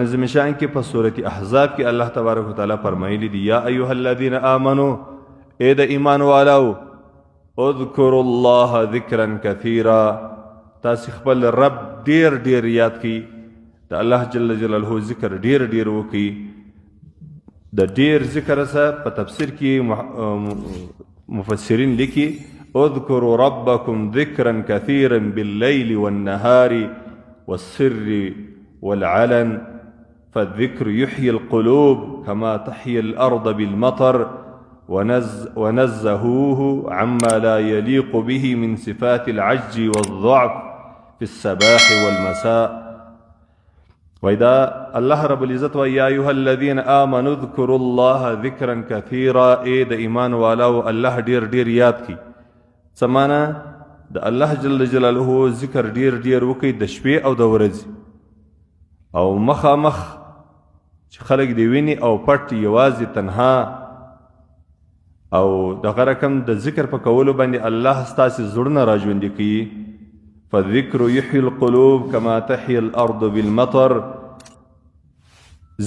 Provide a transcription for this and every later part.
عظیم شان کې په سورة احزاب کې الله تبارک وتعالی فرمایلی دي، یا ایها الذین آمنو، اے د ایمان والو، اذکروا الله ذکرا کثیرا، تاسو خپل رب ډیر ډیر یاد کړئ، د الله جل جلاله ذکر ډیر ډیر وکړئ. د ډیر ذکر سره په تفسیر کې مفسرین لیکي، اذکروا ربکم ذکرا کثیرا باللیل والنهار والسر والعلن، فالذکر يحيي القلوب كما تحيي الأرض بالمطر، ونزهوه عما لا يليق به من صفات العجز والضعف في الصباح والمساء. وإذا الله رب العزت ويا أيها الذين آمنوا اذكروا الله ذكرا كثيرا، اے د ایمان والاو الله ډیر ډیر یاد کی. څه معنی؟ د الله جل جلاله ذکر ډیر ډیر وکي د شپې او د ورځې، او مخامخ چې خلک دی ویني او پټ یوازې تنها، او دغه رقم د ذکر په کولو باندې الله ستاسې زړونه راژوندي کوي. فالذکر یحیی القلوب کما تحیی الارض بالمطر،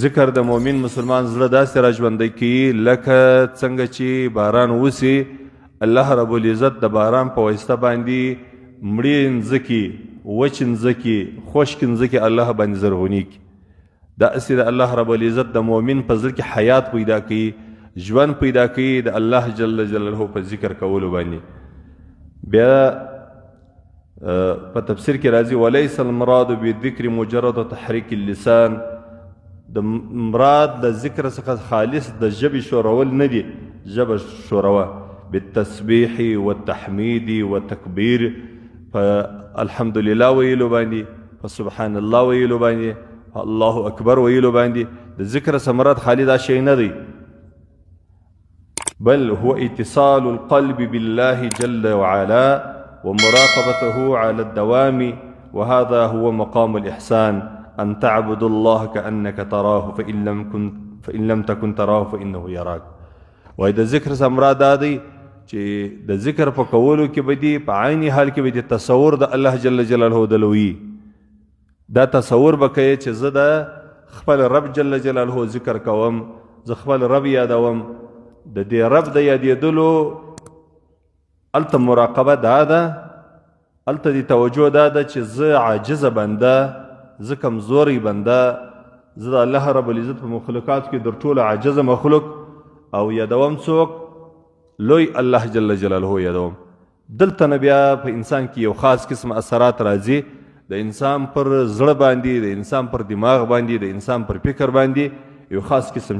ذکر د مؤمن مسلمان زړه داسې راژوندی کوي لکه څنګه چې باران وسي، الله رب العزت د باران په واسطه باندې مړې مځکې، وچې مځکې، خشکې مځکې الله باندې زرغونې کړي. داسې د الله رب العزت د مؤمن په زړه کې حیات پیدا کوي، ژوند پیدا کوي د الله جل جلاله په ذکر کولو باندې. بیا په تفسیر کې راځي، وليس المراد بالذکر مجرد تحریک اللسان، د مراد د ذکر څخه خالص د ژبې شورول نه دي، ژبه شوروه بالتسبیح والتحمید والتکبیر، په الحمدلله ویلو باندې، په سبحان الله ویلو باندې، په الله اکبر ویلو باندې، د ذکر څخه مراد خالي دا شی نه دی، بل هو اتصال القلب بالله جل وعلا ومراقبته على الدوام، وهذا هو مقام الإحسان، أن تعبد الله كأنك تراه فإن لم تكن تراه فإنه يراك. وای د ذکر څخه مراد دا دی چې د ذکر په کولو کې به دي په عین حال کې به دي تصور د الله جل جلاله د لوی، دا تصور به کوي چې زه د خپل رب جل جلاله ذکر کوم، زه خپل رب یادوم. د دې رب د یادېدلو هلته مراقبه دا ده، هلته د توجه دا ده چې زه عاجزه بنده، زه کمزوری بنده، زه د الله رب العزت په مخلوقاتو کې در ټولو عاجزه مخلوق، او یادوم څوک؟ لوی الله جل جلاله یادوم. دلته نه بیا په انسان کې یو خاص قسم اثرات راځي، د انسان پر زړه باندې، د انسان پر دماغ باندې، د انسان پر فکر باندې یو خاص قسم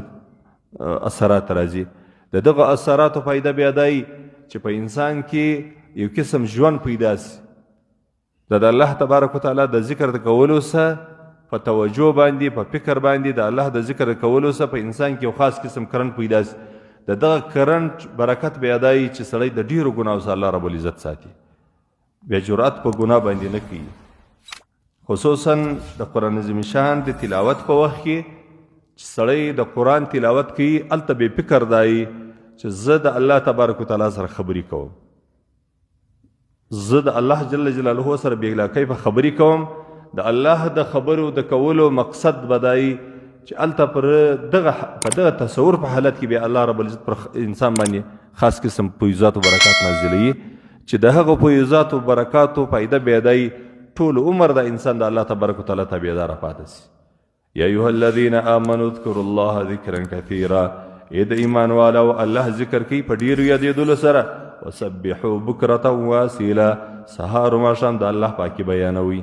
اثرات راځي. د دغه اثراتو فایده بیا دی چې په انسان کې یو قسم ژوند پیدا سي، د الله تبارک وتعالی د ذکر د کولو سره په توجه باندې، په فکر باندې، د الله د ذکر د کولو سره په انسان کې یو خاص قسم کرنټ پیدا سي. د دغه کرنټ برکت بیا دی چې سړی د ډیرو ګناو څخه الله رب العزت ساتي، بیا جرأت په ګناه باندې نه کوي. خصوصا د قرآن عظیم شان د تلاوت په وخت کې چې سړی د قرآن تلاوت کوي، هلته بې فکر دی چې زه د الله تبارک وتعالی سره خبرې کوم، زه د الله جل جلاله سره بې کیفه خبرې کوم. د الله د خبرو د کولو مقصد به دی چې هلته پر دغه په دغه تصور په حالت کې بیا الله رب العزت پر انسان باندې خاص قسم فیوضات او برکات نازلوي، چې د هغو فیوضات او برکاتو فایده بیا دی ټول عمر د انسان د الله تبارک وتعالی تابعداره پاتې سي. یا ایها الذین آمنوا اذکروا الله ذکرا کثیرا، ای د ایمان والو الله ذکر کوي په ډیرو یادېدلو سره، وسبحوا بکرة واسیلا، سهار او ماښام د الله پاکي بیانوي.